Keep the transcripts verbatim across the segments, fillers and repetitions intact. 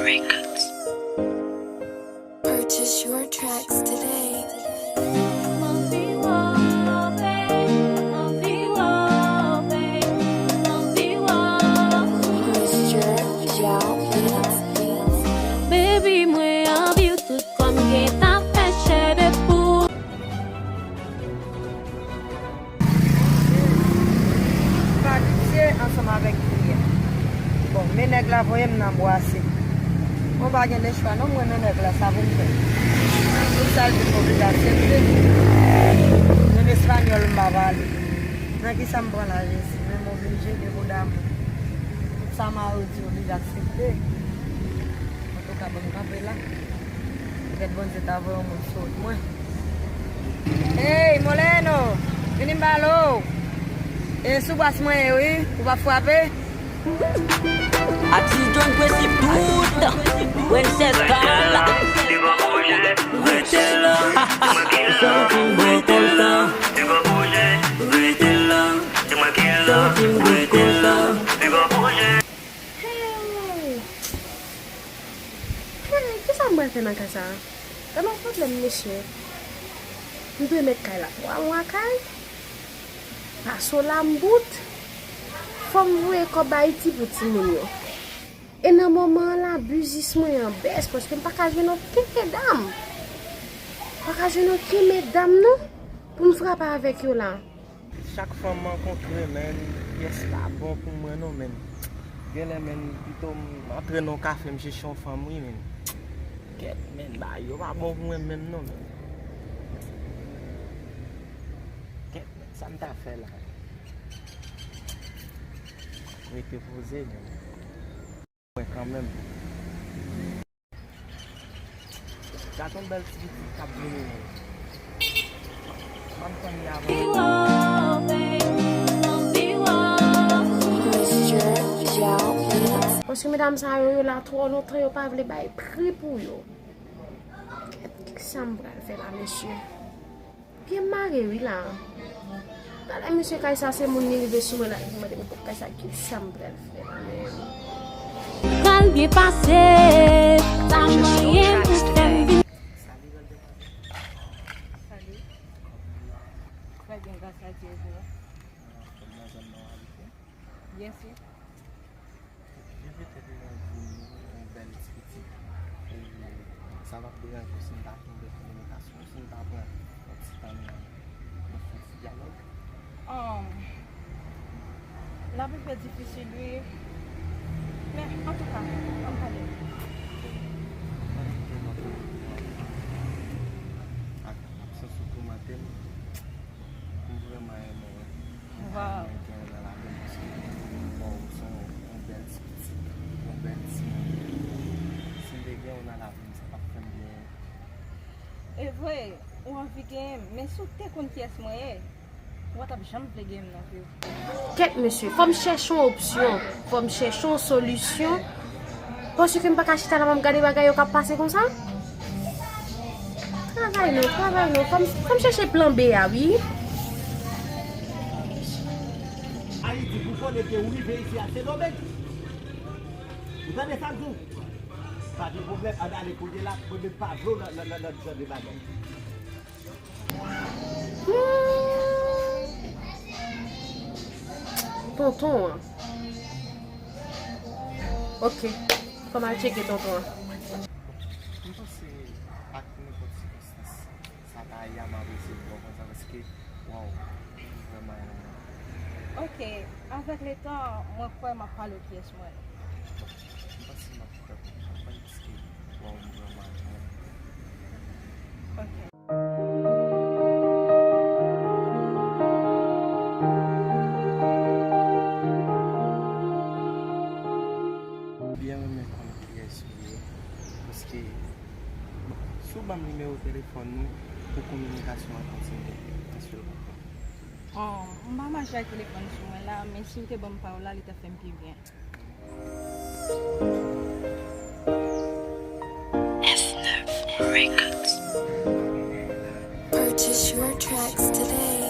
Records. Purchase your tracks today. Mister Jao Beats. Baby, mwen anvi w tout kòm gentan fè chè de pou. M abitye ansanm avèk kiyè. Bon, men nèg la voye m nan bwase. Mwen pa gen lechwa non, m renmen nèg la, sa pou m fè. Tout sa l di m oblije aksepte. Menm espanyòl m pa pale. Nan kisa m pran la, Jezi? Men m oblije, depo damou. Tout sa mari w di oblije aksepte. Antouka, ban m kanpe la. Petèt Bondye ta voye yon moun sou wout mwen. Hey, Moleno! Vini m pale w! E sou bwase mwen ye, wi. Ou p ap frape? Atis John Prensip tout, Princess Carla. Rete la, rete la, rete la, rete la. Hey! Hey, kisa m pral fè nan kay sa a? Gade yon pwoblèm, mesye. M dwe met kay la twa mwa kay. Pase w la m bout. Fò m voye kòb Ayiti pou timoun yo. E nan moman an la, biznis mwen an bès paske m pa ka jwenn okenn medam. M pa ka jwenn okenn medam non pou m frape avèk yo la. Chak fwa m rankontre, menn, pyès pa bon pou mwen non, menn. Genlè, menn, pito m antre nan yon kafe, m chèche yon fanm, wi, menn. Kèt, menn, bagay yo pa bon pou mwen menm non, menn. Kèt, menn, sa m ta fè la? Rete poze, menn. Mwen kanmenm. Gad yon bèl ti pitit k ap vini menm. M ap tann li avan. Paske medam sa yo, yo la twò lontan, yo pa vle bay pri pou yo. Kèt, kisa m pral fè la, mesye? Pye m mare wi la. Talè mesye kay sa se moun li rive sou mwen la, li mande m pou kay sa, kisa m pral fè la menm? Pral byen pase, pa mwayen pou fè m vin. Salut. Trè byen, gras a Dye, e vou? Byen si. Li vle te vin anvi nou yon bèl ti pitit. E sa p ap deranje w si n ta fè yon bèl kominikasyon, si n ta pran yon ti tan nou, nou fè yon ti dyalòg? Ahn, l ap rive difisil, wi. Men, antouka, ann pale. Pandan m te nan peyi an, ak absans ou toumante m, m vrèman renmen w. Waw. Mwen gen nan lavi m paske m wè w se yon, yon bèl ti pitit, yon bèl timoun. Si m te gen w nan lavi m, sa t ap fè m byen. E vre, ou anvi genyen m, men si w te konn kiyès mwen ye, ou pa t ap janm vle genyen m nan vi w. Kèt mesye, fò m chèche yon opsyon, fò m chèche yon solisyon. Paske m pa ka chita la, m ap gade bagay yo k ap pase konsa. Travay non, travay non. Fò m, fò m chèche plan B a, wi. Ayiti, pou konnen ke ou rive isi a Sendomeng. Ou tande sa m di w? Pa gen pwoblèm, ann ale kounye la, mwen menm pa vle w nan, nan, nan, nan jan de bagay. Hmm. Tonton an. Ok. Fò m al tcheke tonton an. M panse ak nenpòt sikonstans, sa ta ye a, m apresye l bò konsa, paske, waw, m vrèman renmen w. Ok, avèk letan, mwen kwè m ap pale w kiyès mwen ye. M panse m ap fè w konprann, paske, waw, m vrèman renmen w. Ok. Byen renmen konn kiyès ou ye, paske, bon, si w ban m nimewo telefòn ou pou kominikasyon an kontinye, mwen sèlman. Bon, m pa mache ak telefòn sou mwen la, men si w te ban m pa w la, li t ap fè m pi byen. F neuf Records. Purchase your tracks today.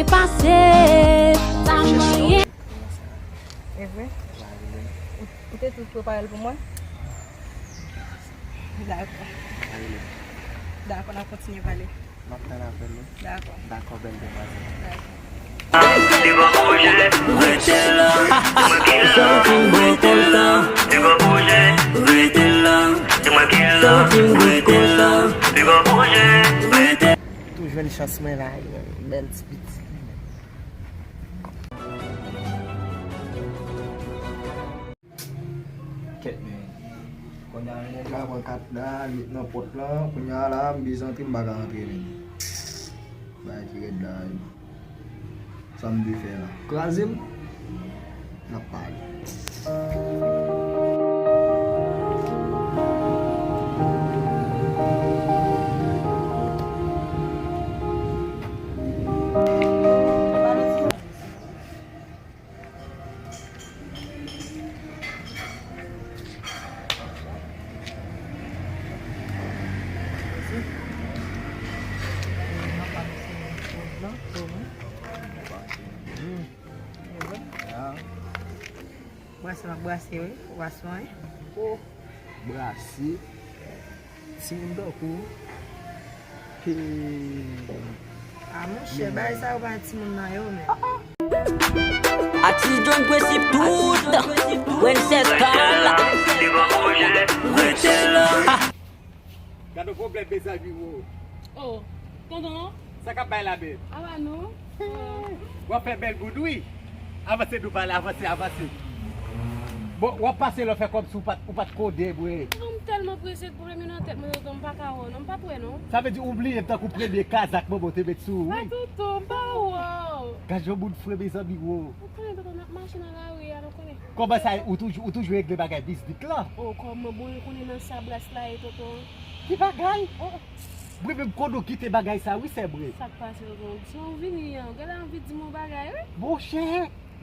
Pase, sa mwen ye. E vre? Ou, ou te tou prepare l pou mwen? Dakò. Dakò, n ap kontinye pale. M ap tann apèl ou. Dakò. Dakò, bèl demwazèl. Dakò. Rete la, zanmi m, rete la. Rete la, zanmi m, rete la. Rete. Tou jwenn chans mwen la, bèl ti pitit. Kèt men. Kounye a, nèg la pran kat la, li met nan pòt la. Kounye a la, m bezwen antre, m pa ka antre, men. Bagay ki rèd la, wi. Sa m dwe fè la? Kraze m? N ap pale. Brase m ap brase wi, bwason wi. Oh, brase. Timoun tankou. Ke. Ah, monchè, bagay sa yo pa timoun nan yo, men. Atis John prensip tout. Princess Carla. Rete la. Gade yon pwoblèm, mezanmi, wo. Oh, tonton. Sa k ap bay la, men? Aba non. W ap fè bèl moun, wi. Avanse, nou pale, avanse, avanse. Bon, w ap pase lè w fè kòmsi w pa t, ou pa t konnen, bre. Tonton, m tèlman prese, pwoblèm yo nan tèt mwen, tonton, m pa ka wè w, non, m pa t wè, non. Sa vle di ou bliye m tankou premye kazak manman w te met sou ou, wi. Pa tonton, m pa wè w. Gad jan moun fre, mezanmi, wo. Ou konnen, tonton, n ap mache nan lari a, nou konnen. Kòman sa, ou toujou, ou toujou regle bagay biznik lan? Oh, kòman, bon, ou konnen nan sa bras la ye, tonton. Ki bagay? Oh. Mwen menm konnen w kite bagay sa wi, sè mwen. Sa k pase, tonton? Jan w vini an, w genlè anvi di m yon bagay, wi. Monchè,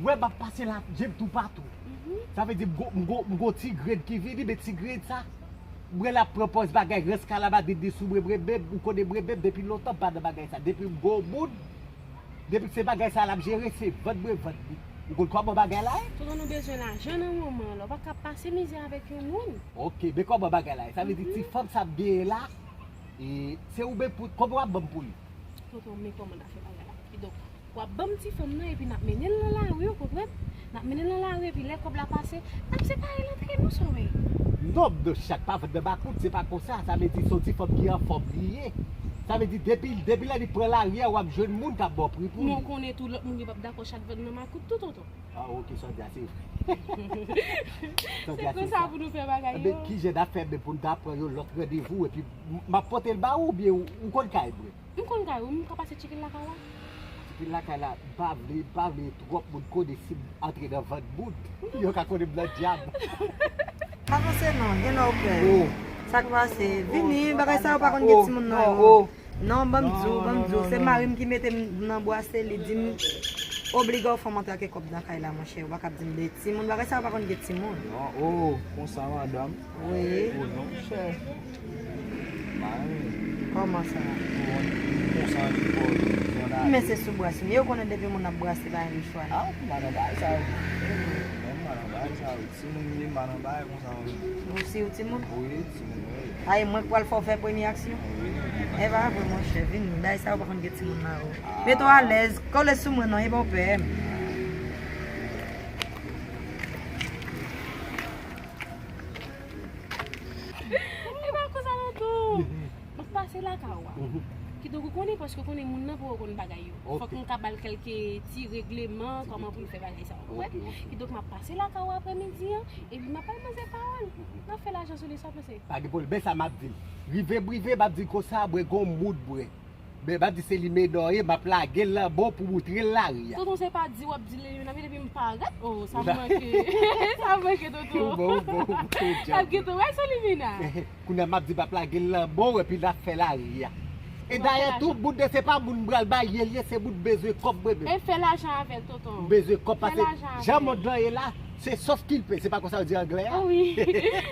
wè m ap pase la, je m toupatou. Mhm. Sa vle di m gon, m gon, m gon ti grenn ki vini, men ti grenn sa, mwen l ap pran pòz bagay rans kalabadin de sou mwen, mwen menm, ou konnen mwen menm, depi lontan m pa nan bagay sa. Depi m gon moun, depi se bagay sa l ap jere, se vann mwen vann li. Ou konn kòman bagay la ye? Tonton, nou bezwen lajan nan moman an la. Ou pa ka pase mizè avèk yon moun. Ok, men kòman bagay la ye? Sa vle di ti fanm sa m genyen la, e, se ou menm pou, kòman w ap ban m pou li? Tonton, men kòman n ap fè bagay la. Kidonk, w ap ban m ti fanm nan epi n ap mennen l nan lari, ou konprann? N ap mennen l nan lari epi lè kòb la pase, n ap separe l antre nou, sa w wè. Non, m nan chak pa vann nan makout, se pa konsa. Sa vle di se yon ti fanm ki anfòm li ye. Sa vle di depi, depi lè li pran lari a, w ap jwenn moun k ap ba w pri pou li. Men w konnen tou lòt moun yo p ap dakò chak vann nan makout tou, tonton. Ah, ok, sa w di a se vre. Sa w di a se sa. Se konsa pou nou fè bagay yo. Ebyen, ki jan n ap fè men pou n ta pran yon lòt randevou epi m, m ap pote l ba ou oubyen ou, ou konn kay mwen? M konn kay ou, m ka pase tcheke l lakay la. Tcheke l lakay la, m pa vle, m pa vle twòp moun konnen si m antre nan vann moun. Yo ka konnen m nan dyab. Pa panse non, gen lè w pè. Oh. Sa k pase? Vini, bagay sa yo pa konn gen timoun nan yo. Non, ban m di w, ban m di w, se mari m ki mete m nan bwase, li di m, obliga w fè m antre ak kòb nan kay la, monchè. Ou pa ka ap di m de timoun, bagay sa yo pa konn gen timoun. Non, oh, konsa, madanm. Wi. Oh, non, monchè. Mari. Kòman sa? Konsa, li fò, li fò la. Men se sou bwase m ye, ou konnen depi moun ap bwase, pa gen chwa. Ah, m pa nan bagay sa yo. Men m pa nan bagay sa yo. Timoun m ye, m pa nan bagay konsa, non. Ou si ou timoun? Wi, timoun, wi. A, e mwen k pral fè w fè premye aksyon? Wi. E pa vre, monchè, vini. Bagay sa yo pa konn gen timoun nan yo. Mete w alèz, kole sou mwen non, e pa w pè. E pa konsa non tou. M ap pase lakay ou a. Mhm. Kidonk ou konnen, paske ou konnen moun nan poko konn bagay yo. Ok. Fòk m ka ba l kèlke ti regleman, kòman pou l fè bagay sa yo, ou konprann? Ok, ok. Kidonk m ap pase lakay ou aprèmidi an, epi m ap bay manzè pawòl. Mhm. N ap fè lajan sou li, sa w panse? Pa gen pwoblèm, men sa m ap di l. Rive m rive, m ap di l konsa, mwen gon moun mwen. Men m ap di se li menò ye, m ap lage l nan men w pou moutre l lari a. Tonton, se pa di w ap di l Limena, men depi m parèt, oh, sa manke. Sa manke, tonton. Ou bon, ou bon, ou bon, ou bon. L ap gentan wè se Limena. Kounye a m ap di m ap lage l nan men w, epi l ap fè lari a. E dayè tou, moun nan se pa moun m pral bay ye l ye, se moun m bezwen kòb mwen menm. E fè lajan avè l, tonton. M bezwen kòb, paske jan mond lan ye la, Se sòf kilpe, se pa konsa yo di anglè a? Ah wi.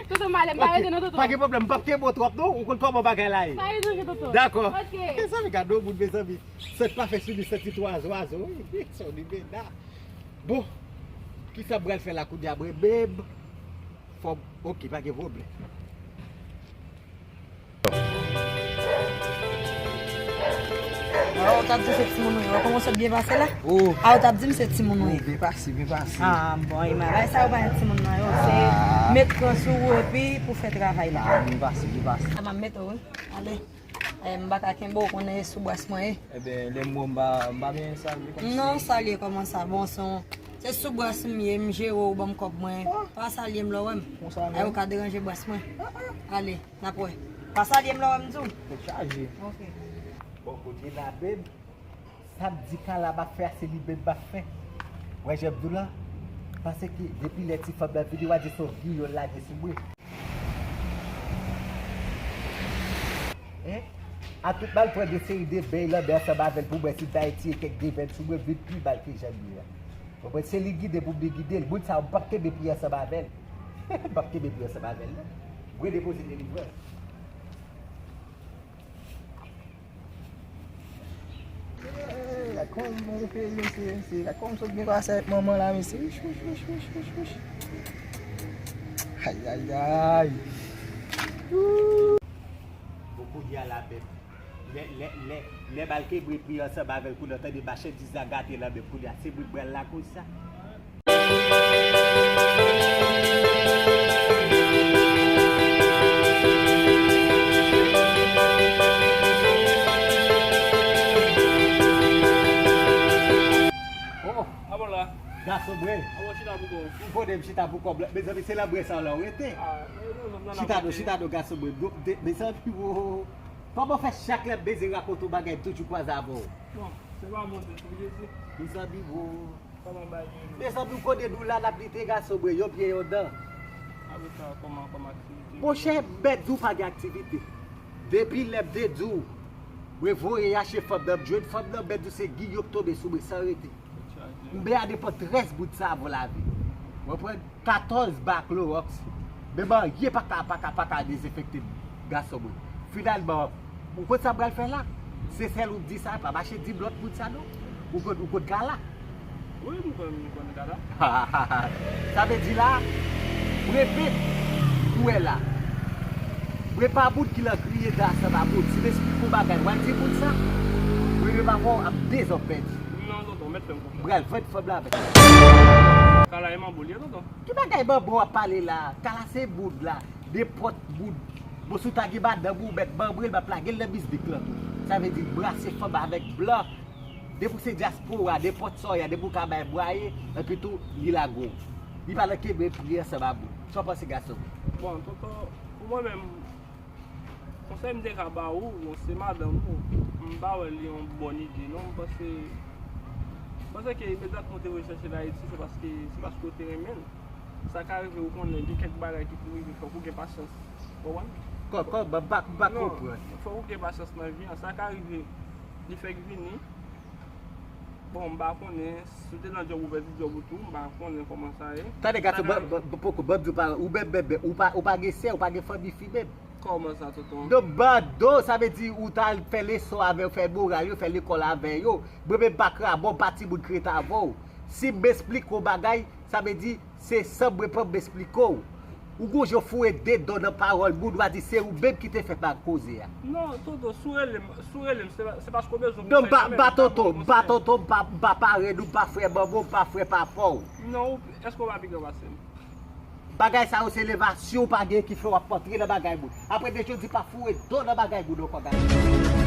Tonton, m ale, m pa rete non, tonton. Pa gen pwoblèm, m p ap kenbe w twòp non, ou konn kòman bagay la ye. Pa gen danje, tonton. Dakò. Ok. Mezanmi, gade yon moun, mezanmi. Sèt pa fè sou li, sèt ti twa zwazo, wi. Son limena. Bon, kisa m pral fè la kounye a, mwen menm? Fò m, ok, pa gen pwoblèm. Ah, ou t ap di se timoun ou ye. Ou kòmanse byen pase la? Oh. Ah, ou t ap di m se timoun ou ye. Oh, byen pase, byen pase. Ah, bon, Ima, bay sa yo pa yon timoun nan yo. Se met kran sou ou epi pou fè travay la. Ah, byen pase, byen pase. Sa m ap mete w, wi. Ale. Eh, m pa ka kenbe w, konnen e sou bras mwen ye. Eben, lè m wè w, m pa, m pa byen salye kòmsi. Non, salye kòman sa? Bon, se yon, se sou bras m ye, m jere w, ban m kòb mwen. Ah. Pa salye m lè w wè m. Konsa menm? Ay, ou ka deranje bras mwen. Ah, ah. Ale. N ap wè. Pa salye m lè w wè m di w. Tèt chaje. Ok. Bon, kote la, babe? Sa m di Kala m ap fè a, se li menm m ap fè. Wè jan m di w la? Paske depi lè ti fanm nan vini, w a di se yon giyon l lage sou mwen. Hein? A tout mal pran de seri de beny lanmè ansanm avè l pou mwen si m ta retire kèk devèn sou mwen, vin pi mal ke jan l ye a. Konprann? Se li gide pou m te gide l. Moun sa yo, m p ap kenbe pri ansanm avè l. M p ap kenbe pri ansanm avè l, non. Mwen depoze delivrans. Eh, gad kòman m refere, mesye, mesye. Gad kòman m sot byen pase avèk manman la, mesye. Wouch, wouch, wouch, wouch, wouch. Ay, ay, ay. Bon, kounye a la menm. Lè, lè, lè, lè m al kenbe pri ansanm avè l, kounye a tande machandiz la gate la menm, kounye a se mwen k pral lakòz sa. Oh. Gason mwen. M konnen m chita pou kòb la. Mezanmi, se lanmè sa w la w rete. Chita non, chita non, gason mwen. Mezanmi, wo. Kòman fè chak lè m bezwen rakonte w bagay, m toujou kwaze avè w? Bon, se pa bon, se pou Jezi. Mezanmi, wo. Kòman bagay yo ye? Mezanmi, w konnen nou la, n ap lite, gason mwen, yon pye, yon dan. Apre sa, kòman, kòman aktivite yo? Monchè, m mèt di w pa gen aktivite. Depi lè m te di w, mwen voye yache fanm nan, m jwenn fanm nan, m mèt di w se giyon k tonbe sou mwen san rete. M byen a depann trèz bout savon lavi. Ou konprann? Katòz ba klowòks. Menm anyen pa ka, pa ka, pa ka dezenfekte m, gason mwen. Finalman, ou konn sa m pral fè la? Se sèl ou m di sa, pa mache di m lòt moun sa non. Ou konn, ou konn Kala? Wi, m konn, m konn Kala. Sa vle di la, mwen menm, ou wè la. Mwen pa moun ki lan kriye dan ansanm a moun. Si m esplike w bagay, w al di moun sa? Mwen menm avè w ap dezòd pèdi. Non, tonton, mèt fè m konfyans. M pral vann fanm la avè. Kala e manbo l ye, tonton. Ki bagay manbo w ap pale la? Kala se moun la. Nenpòt moun. Bon, si w ta gen madanm ou, ou mèt manbre l, m ap lage l nan bizbik lan tou. Sa vle di l brase fanm avèk blan. Depi w se dyaspora, nenpòt sa w ye a, depi w ka bay mwayen, epi tou, li lage w. Li pa nan kenbe pri ansanm a moun. Sa w panse, gason? Bon, tonton, pou mwen menm, konsèy m te ka ba ou, bon, se madanm ou, m pa wè li yon bòn ide, non. M panse, m panse ke imedyatman w te voye chèche l Ayiti, se paske, se paske w te renmen l. Sa ka rive, ou konnen, gen kèk bagay ki pou rive, fòk ou gen pasyans. Ou konprann? Kò-, kò-, m pa, m pa konprann. Non, fòk ou gen pasyans nan vi an. Sa ka rive, li fèk vini. Bon, m pa konnen, si w te nan djòb ou pèdi djòb ou tou, m pa konnen kòman sa ye. Tande, gason, ban, ban, ban, poko, ban m di w pa, ou menm, menm, menm, ou pa, ou pa gen sè, ou pa gen fanmi fi menm. Kòman sa, tonton? Non, ban do, sa vle di ou t al fè leson avè yo, fè moral yo, fè lekòl avè yo. Mwen menm pa krabò, m pa timoun krent avè w. Si m esplike w bagay, sa vle di, se san mwen pran m esplike w. Ou gon jan w foure de do nan pawòl moun, w a di se ou menm ki te fè pa koze a. Non, tonton, si w rele m, si w rele m, se pa, se paske w bezwen konsèy mwen menm, m pa ba w konsèy. Non, m pa tonton, m pa tonton, m pa, m pa parenn ou, m pa frè manman w, m pa frè papa w. Non, ou, èske w pa pi gran pase m? Bagay sa yo se levasyon w pa gen ki fè w ap antre nan bagay moun. Apre de jodi pa foure do nan bagay moun ankò, gason.